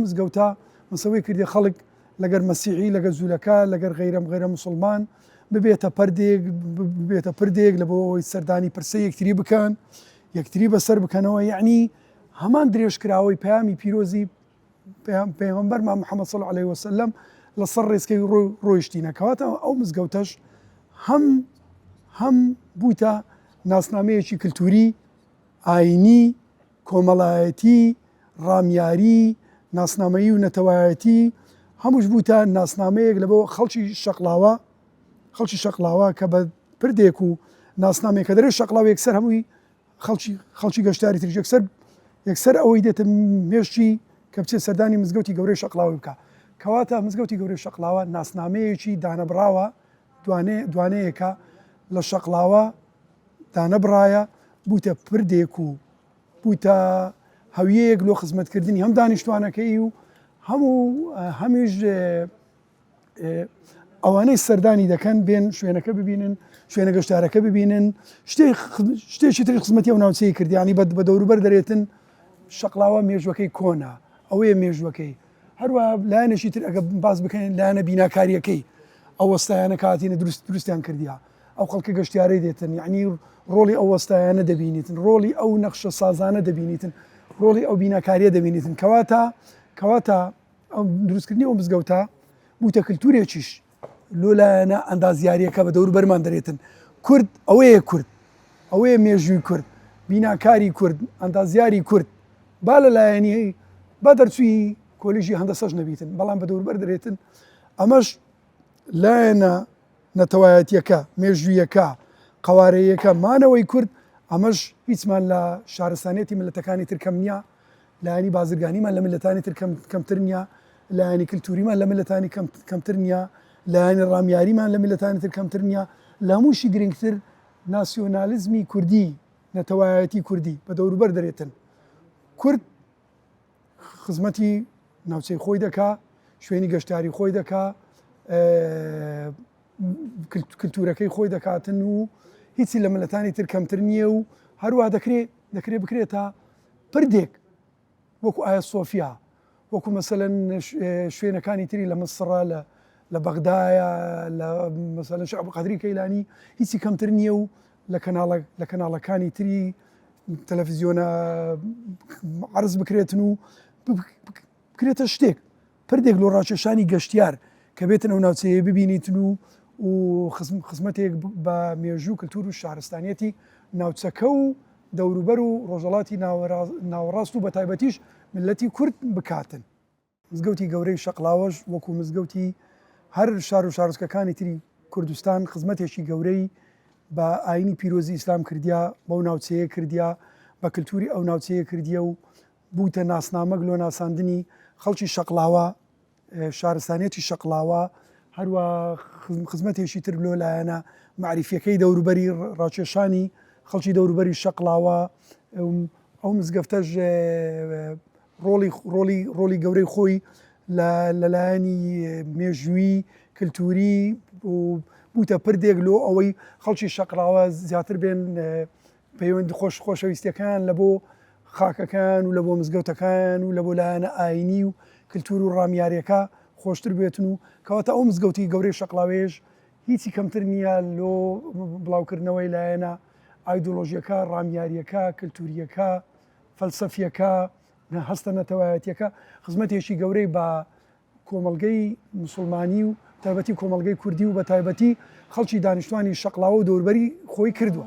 مزگەوتە مەسەوەی کردی خەڵک لەگەر مەسیحی لەگەر جولەکە لەگەر غەیرەم غەیرە موسڵمان ببێتە پردێک ببێتە پردێک لە بۆ ئەوەی سەردانی پرسەی یەکتری بکەن یەکتری بەسەر بکەنەوە یعنی هەمان درێژکراوەی پەیامی پیرۆزی پێغەمبەرمان محەممەد صلی علیه وسلم لەسەر ڕێچکەی ڕۆیشتینە کەواتە ئەو مزگەوتەش هەم هەم بوویتە ناسنامەیەکی کللتوری ئاینی کۆمەڵایەتی ڕامیاری ناسنامەیی و نەتەوایەتی هەمووش بووتە ناسنامەیەک لە بۆ خەڵکی شەقڵاوە خەڵکی شەقڵاوە کە بە پردێک و ناسنامەیە کە دەرێ شەقڵاوە یەکسەر هەمووی خەڵکی خەڵکی گەشتاری تریش یەکسەر یەکسەر ئەوەی دێتە مێشکی کە بچێت سەردانی مزگەوتی گەورەی شەقڵاوە بکە کەواتە مزگەوتی گەورەی شەقڵاوە ناسنامەیەکی دانەبڕاوە دوانێ دوانەیەکە لە شەقڵاوە دانەبڕایە بووتە پردێک و بووتە هەویەیەک لۆ خزمەتکردنی هەم دانیشتوانەکەی و هەموو هەمیش ئەوانەی سەردانی دەکەن بێن شوێنەکە ببینن شوێنە گەشتارەکە ببینن شتێکی تری خزمەتی ئەو ناوچەی کردیانی بە بە دەوروبەر دەرێتن شەقلاوە مێژوەکەی کۆنا ئەوەیە مێژوەکەی هەروە لایەنێکی تر ئەگە باس بکەین لایەنە بیناکاریەکەی ئەو وەستایانە کاتینە دروست دروستیان کردیا ئەو خەڵکە گەشتیارەی دێتن یعنی ڕۆڵی ئەو وەستایانە دەبینیتن ڕۆڵی ئەو نەخشە سازانە دەبینیتن ڕۆڵی ئەو بیناکاریە دەبینیتن کەواتە کەواتە ئەو دروستکردنی ئەو مزگەوتە بووتە کللتورێکیش لۆ لایەنە ئەندازیاریەکە بە دەور بەرمان دەرێتن کورد ئەوەیە کورد ئەوەیە مێژووی کورد بیناکاری کورد ئەندازیاری کورد با لە لایەنی با دەرچووی کۆلیژی هەندەسەش نەبیتن بەڵام بە دەوربەر دەرێتن ئەمەش لایەنە نەتەوایەتیەکە، مێژوویەکە، قەوارەییەکە، مانەوەی کورد، ئەمەش هیچمان لە شارستانیەتی میللەتەکانی تر کەم نیە، لایەنی بازرگانیمان لە میللەتانی تر کەمتر نیە، لایەنی کلتوریمان لە میللەتانی کەمتر نیە، لایەنی ڕامیاریمان لە میللەتانی تر کەمتر نیە، لە هەمووشی گرنگتر ناسیۆنالیزمی کوردی، نەتەوایەتی کوردی بە دەوروبەر دەرێتن. کورد خزمەتی ناوچەی خۆی دەکا، شوێنی گەشتیاری خۆی دەکا، کلتورەکەی خۆی دەکاتن و هیچی لە ملەتانی تر کەمتر نییە و هەروە دەکرێت دەکرێت بکرێتە پردێک وەکو ئایا سۆفیا وەکو مەسەلەن شوێنەکانی تری لە مسڕە لە لە بەغدایە لە مەسەلەن شێخ عەبدولقادری کەیلانی هیچی کەمتر نییە و لە کەناڵە لە کەناڵەکانی تری تەلەفزیۆنە عرض بکرێتن و بکرێتە شتێک پردێک لۆ ڕاکێشانی گەشتیار کە بێتن ئەو ناوچەیە ببینیتن و و خزمەتێک بە مێژوو کللتور و شارستانیەتی ناوچەکە و دەوروبەر و ڕۆژەڵاتی ناوەڕاست و بە تایبەتیش ملەتی کورد بکاتن. مزگەوتی گەورەی شەقڵاوەش وەکو مزگەوتی هەر شار و شارۆچکەکانی تری کوردستان خزمەتێکی گەورەی بە ئاینی پیرۆزی ئیسلام کردیا بەو ناوچەیە کردیا بە کلتوری ئەو ناوچەیە کردیە و بووتە ناسنامەک لۆ ناساندنی خەڵکی شەقڵاوە شارستانیەتی شەقڵاوە هەروە خزمەتێکی تر لۆ لایەنە مەعریفیەکەی دەوروبەری ڕاکێشانی خەڵکی دەوروبەری شەقڵاوە ئەو مزگەفتەش ڕۆڵی ڕۆڵی ڕۆڵی گەورەی خۆی لە لەلایەنی مێژووی کللتوری و بووتە پردێک لۆ ئەوەی خەڵکی شەقراوە زیاتر بێن پەیوەندی خۆش خۆشەویستەکان لە بۆ خاکەکان و لە بۆ مزگەوتەکان و لە بۆ لایەنە ئاینی و کللتور و ڕامیارەکە خۆشتر بێتن و کەواتە ئەو مزگەوتی گەورەی شەقلاوێژ هیچی کەمتر نییە لۆ بڵاوکردنەوەی لایەنە ئایدۆلۆژیەکە ڕامیاریەکە کللتوریەکە فەلسەفیەکە، هەستە نەتەوایەتیەکە خزمەتێکی گەورەی بە کۆمەڵگەی موسڵمانی و تایبەتی کۆمەڵگەی کوردی و بە تایبەتی خەڵکی دانیشتوانی شەقڵاوە و دەوربەری خۆی کردووە.